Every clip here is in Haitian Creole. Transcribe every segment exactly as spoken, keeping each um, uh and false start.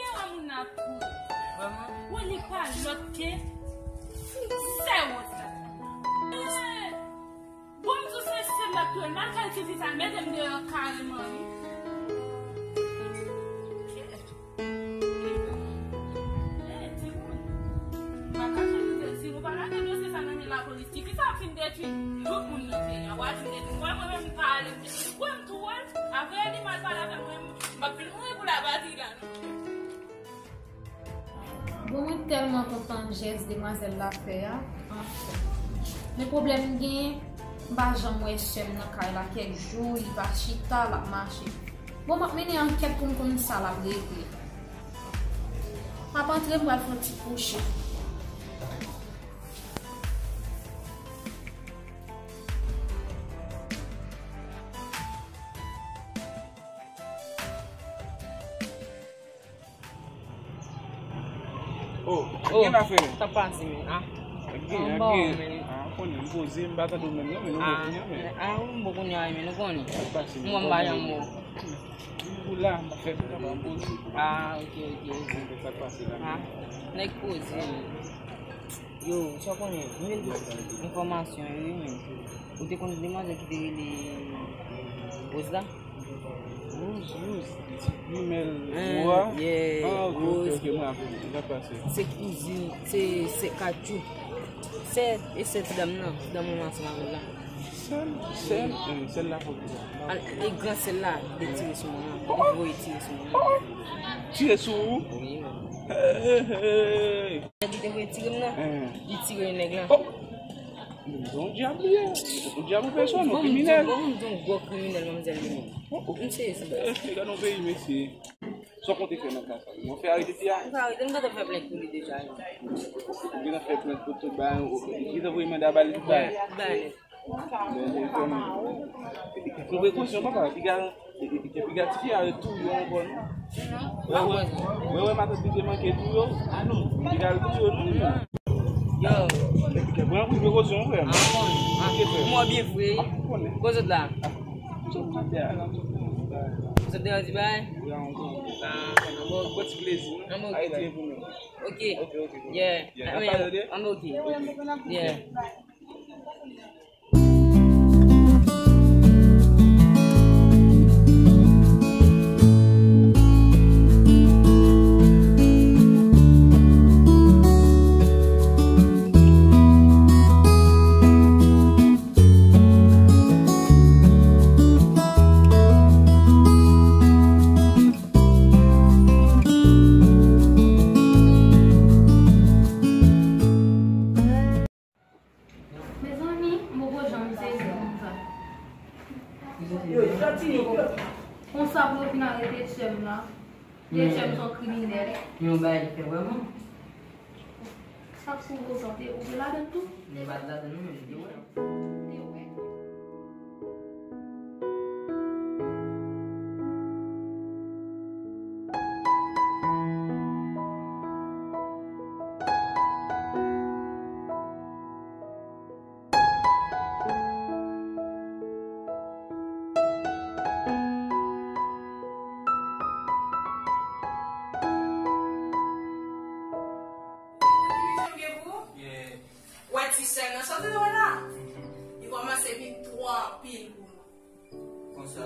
Gen yon moun ap kouri. Vrèman? Wi, li pa lòt ke sè Woz la. Bon, m di w se sè l ap touye l. M al kay ti fi sa, l mete m deyò kareman, wi. Eh, timoun. M pa kache nou te di, nou pa lage dosye sa nan men lapolis. Ti fi sa ap fin detwi tout moun nan peyi a. W a di m detwi. Mwen, mwen menm, m pa ale. Mwen, m tou wè l. Apre, li mal pale avè mwen, m ap vin mouri pou lapatri la, non. Bon, mwen tèlman kontan jès demwazèl la fè a. Anfen. Men pwoblèm m genyen, m pa janm wè sè m nan kay la. Kèk jou, li pa chita, l ap mache. Bon, m ap mennen ankèt pou m konn sa l ap regle. M ap antre, m pral fè yon ti kouche. Oh, oh, gen afè. Sa pase, men, ah. Gen, anba gen, men. Ah, konnen, m poze, m pa tande w menm, non, men nou gen kounye a, men. Ah, wi, m bon kounye a, men nou konnen. Sa pase, men. Mwen, m pa janm bon. M pou la, m pa fè sa, m poze. Ah, ok, ok, ok. Sa pase la. Ah, nèg poze, men. Yo, sa w konnen, m vin jwenn enfòmasyon yo, wi, men. Ou te konn demwazèl ki te rele Woz la? Woz, Woz, ti grimèl wo a? Yeah, ah, ok, ok, Woz. Ok, mwen raple m. Sa pase? Se kouzin, se, se Katchou. Se, e se ti dam nan, ti dam mwen ansanm avè l la. Sè l, sè l, eh, sè l la fò ki la. Al, e gran sè l la, li te tire sou mwen an. Li voye tire sou mwen an. Tire sou ou? Wi, men. Hey, hey, hey. Nèg ki te voye tire m nan, eh, li tire nèg la. Oh! Yon dyab li ye. Yon dyab an pèsòn, yon kriminèl. Bon, m di w, bon, m di w, gwo kriminèl, manmzèl li menm. Oh, oh. M serye, se baz. Eh, gade yon peyi, mesye. Sa w konte fè nan ka sa? Ou fè arete fi a? M pa arete, m gentan fè plent pou li deja. Ou gentan fè plent pou tout bagay, ou gentan voye manda ba li tout bagay? Ba li. Bon, bon, bon. Pran prekosyon, papa. Piga, piga ti fi a touye w ankò, non? Wè, wè, wè, wè, matant li te manke touye w. Piga l touye w, non? Yo. Pran prekosyon, frè m. Ah, bon. Ah, mwen byen fre. Kote w la? Kote w la? Kote w la di bay? Ah, bon. Bon ti plezi, non? Ayiti e pou nou. Ok. Ok, ok, ok. Yeah. Yeah. N ap pale de? Ok. Yeah. Mezanmi, m poko janm sezi konsa. Konsa pou yo fin arete sè m la. Vye sè m se yon kriminèl. Yon bagay ki fè vrèman. Sa k sou ou sa, ou te, ou te ladan tou? M pa t ladan non, men m te wè. Ou te wè? Wè ti sè nan sòti nan wè la. Li kòmanse vin twò anpil pou mwen. Konsa?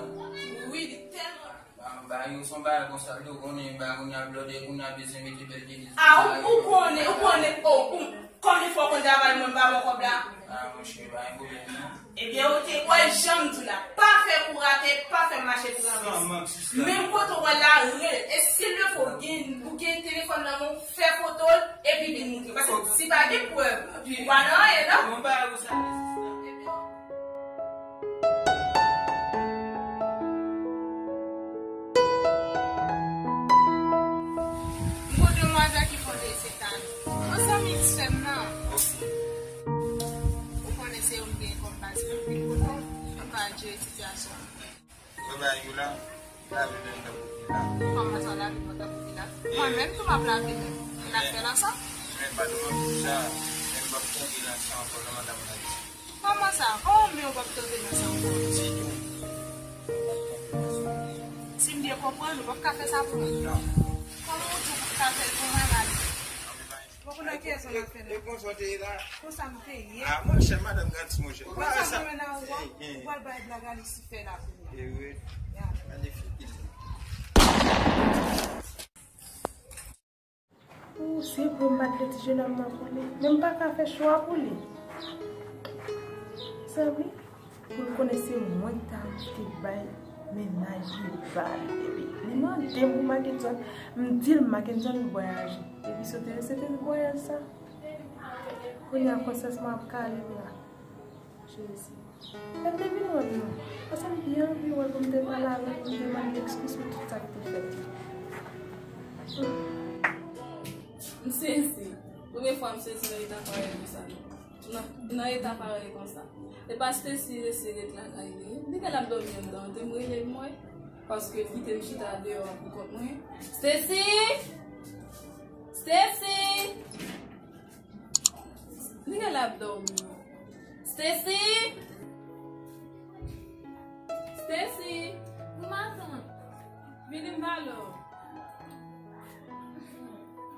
Wi, li tèlman. Ba, ba, yo son bagay konsa, li konnen, ba, kounye a blòdè, kounye a bezwen mete bèl teni. A, ou, ou konnen, ou konnen, oh, ou, konbyen fwa w konn travay mwen pa ba w kòb la? A, monchè, pa gen pwoblèm, non. Ebyen, ok, wè, jan m di w la, pa fè kou rate, pa fè mache pou ranmase. Menm kote w wè l la, rele. E si l fo, gen, ou gen telefòn nan men w, fè foto l, epi vin montre. Paske si pa gen prèv, ou pa nan anyen, non? Bon, ba, ou sa, sista. M gon demwazèl ki fè yon desizyon. Yon zanmi sè m nan. Ou konnen se yo m gen kòm baz. Mwen vin kote w, m ka jere sitiyasyon an. Mwen ba yo la, lave men m tankou vila. Kòman sa, lave men w tankou vila? Mwen menm tou m ap lave men m. N ap fè l ansanm? Men pa de mwen pou sa, men m p ap tonbe nan sa ankò, nan mandat mwen. Kòman sa? Kòman men w p ap tonbe nan sa ankò? Ditou. Si m byen konprann, ou p ap ka fè sa pou mwen? Non. Kòman w di Kiyès w ap fè la? E konsa w te ye la. Konsa m te ye. Ah, monchè, madanm Grantis, monchè. Ou konsa m renmen nan ou an, ou pral bay blag a Lisifè la kounye a. E vre. Ya. Gade figi l. Ou se pou m bat lè ti jenòm nan pou li. Men m pa ka fè chwa pou li. Zanmi, pou l konnen se mwen k ta achte bay mennaj li ba li, epi li mande m pou Mackenson, m di l Mackenson vwayaje. Epi se te, se te vwayaj sa. Kounye a konsyans mwen ap kale m la. Jezi. Lè m te vin wè l non. Paske m byen anvi wè l pou m te pale avè l, pou m te mande l ekskiz pou tout sa k te fèt la. M sezi. Premye fwa m sezi nan eta parèy konsa non. Nan, nan eta parèy konsa. E pa Stacy resi ret lakay li. Li gen l ap dòmi anndan, te m rele l mwen. Paske l kite m chita deyò a pou kont mwen. Stacy! Stacy! Li gen l ap dòmi. Stacy! Stacy! Matant! Vini m pale w.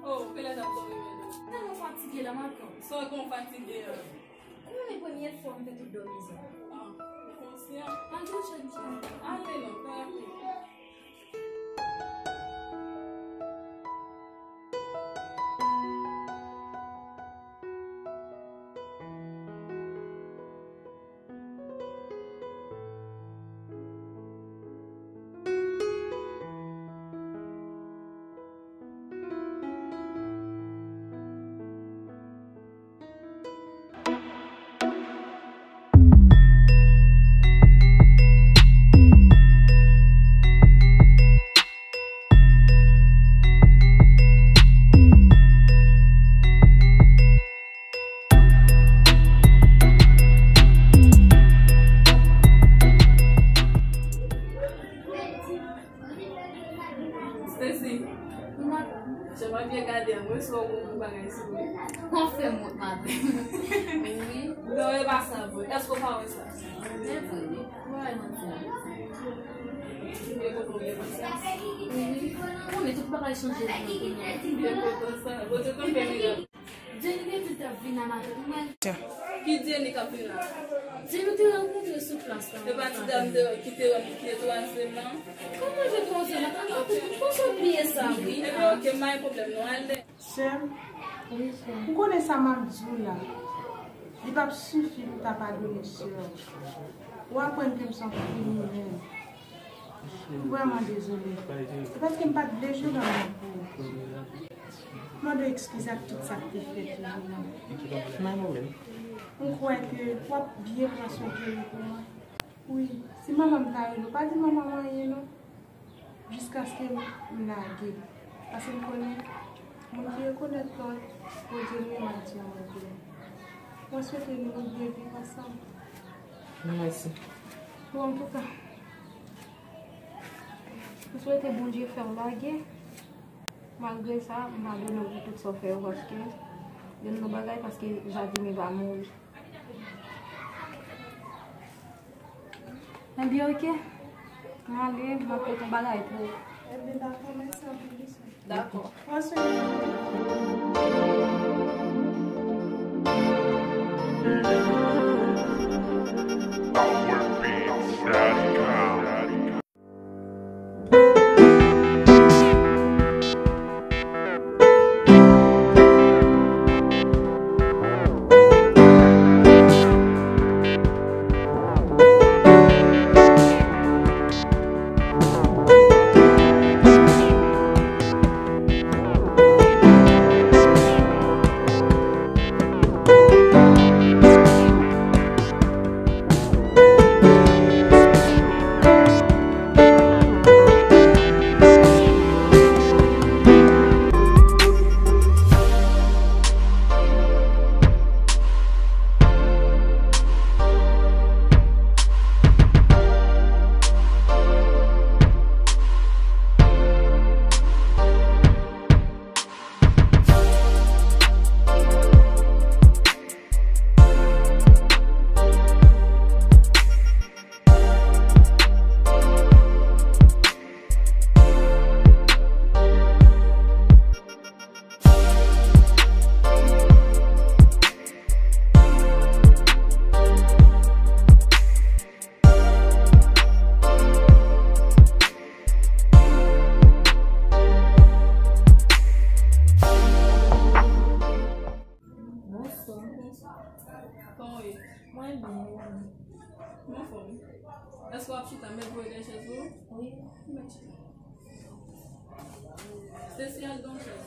Oh, genlè l ap dòmi menm. Tèlman fatige la, matant. Sa w gen w fatige an? Kòman e premye fwa m fè tout dòmi sa? Ah, ou konsyan? Ann tou chèn chèn. Ale non, pa ale. Stacy, jan m ap byen gade an, mwen si w gon bon bagay sou li. Konfèm mwen maten. Wi. Non, e pa sa vre. Èske w pa wè sa? Men vre, wi. Ou pa wè manti a. Ou byen kontan, ou byen pase. Wi. Ou konnen tout bagay chanje nan kounye a. Ou byen kontan sa. Bon, te konn fè mirak. Jenny te di l t ap vin la maten, ou wè l. Ki Jenny k ap vin la? Jenny nou te rankontre sou plas la. E pa ti dam de, ki te rankontre twazyèm nan? Kòman je twazyèm nan? An, an, konsa w bliye sa, wi. Ebyen, oke, m pa gen pwoblèm, non, al dèyè. Sè m, ou konnen sa m ap di w la. Li p ap sifi pou ta padone sè w. Ou aprann ke m se yon kriminèl. M vrèman dezole. Se paske m pa t vle jwe dòmi pou ou. Mande w ekskiz ak tout sa k te fèt la. M kwè ke w ap byen pran swen kè w pou mwen. Wi, si manman m ta rele w, pa di manman m anyen non. Jiskaske m lage. Paske m konnen, moun ki rekonèt tò l, Bondye li menm ap di anmwey pou li. Mwen swete nou rive viv ansanm. Mèsi. Bon, antouka, m swete Bondye fè w lage. Malgre sa, m padone w pou tout sa w fè yo, paske youn nan bagay, paske Jadime pa mouri. Ebyen, oke. M ale, m ap pote yon bagay pou ou. Ebyen, dakò, mèsi anpil, Lisifè. Dakò. Pran swen ou. Mwen anfòm. Èske w ap chita? M mèt voye dèyè chèz ou? Wi. M mèt chita. Stacy, al nan yon chèz.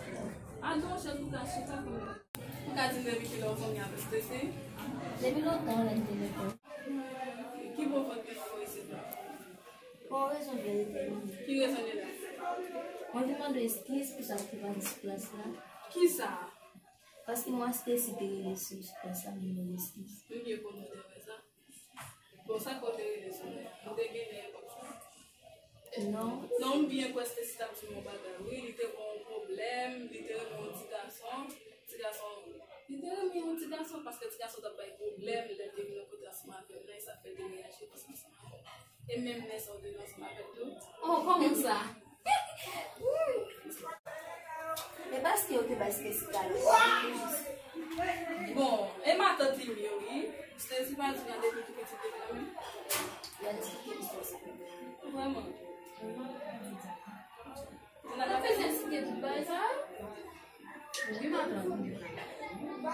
Al nan yon chèz pou w ka chita pou mwen. Ou ka di m depi kilè w konn avèk Stacy? Depi lontan, lè n te lekòl. Ki bon vant li fè w isit la? Pou yon rezon byen determine. Ki rezon li la? Mwen vin mande w eskiz pou sa ki pa di sou klas la. Kisa? Paske mwen Stacy te rele sou klas la, mwen mande eskiz. M byen konnen w te fè sa. Bon, sa k fè w te rele sou mwen? Ou te gen lè epòk sa? Non. Non, m byen kwè Stacy t ap di m yon bagay. Wi, li te gen yon pwoblèm, li te renmen yon ti gason. Ti gason, li te renmen yon ti gason paske ti gason t ap bay pwoblèm lè l te vin nan kote ansanm avè m nan, e sa fè l te reyaji konsa ansanm avè m. E menm lè sa w te nan ansanm avè l tou. Oh, kòman sa? E paske yo te bay Stacy kado. Bon, e matant li m ye wi. Stacy pa di m depi tou pitit depi la menm. L ap eksplike istwa sa. Vrèman. Ou bezwen eksplike tout bagay sa yo? Wi, matant.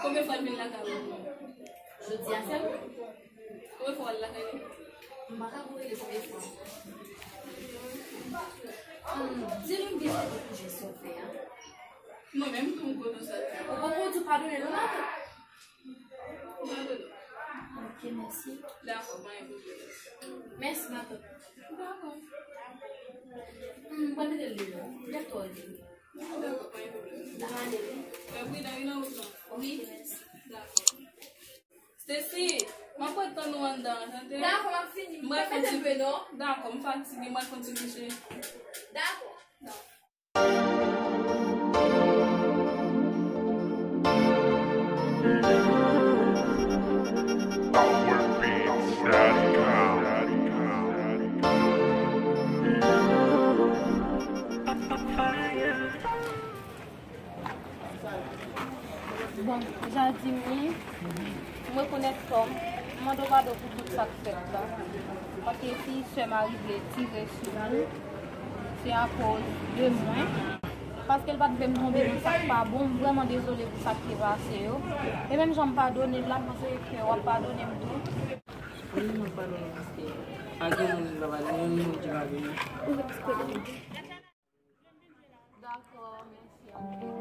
Konbyen fwa l vin lakay ou? Jodi a sèlman. Konbyen fwa w al lakay li? M pa ka konte l konbyen fwa. Hmm, di nou byen pou jès ou fè a. Mwen menm tou m konnen sa. Ou poko di w padone l non, matant? Padone. Ok, mèsi. Dakò, pa gen pwoblèm. Mèsi, matant. Dakò. Hmm, mwen mete l deyò. Lèv twò di. Dakò, pa gen pwoblèm. N ap ale wi. Fè pridan wi nan wout lan. Wi. Dakò. Stacy, m ap ret tann ou anndan an, tande? Dakò, m ap fini. M pral fè ti... Dakò, m fatige, m pral fè ti kouche. Dakò. Dakò. Bon, jan di m ye, m rekonèt tò m, m mande w padon pou tout sa k fèt la. Paske si sè m a rive tire sou nou, se akoz de mwen. Paske l pa t vle m tonbe nan sa k pa bon, m vrèman dezole pou sa k te pase yo. E menm jan m padone l la, m panse ke w ap padone m tou. Wi, mwen padone w, paske pa gen moun ki pa padone, yon moun ki pa vini. Dakò, mèsi anpil.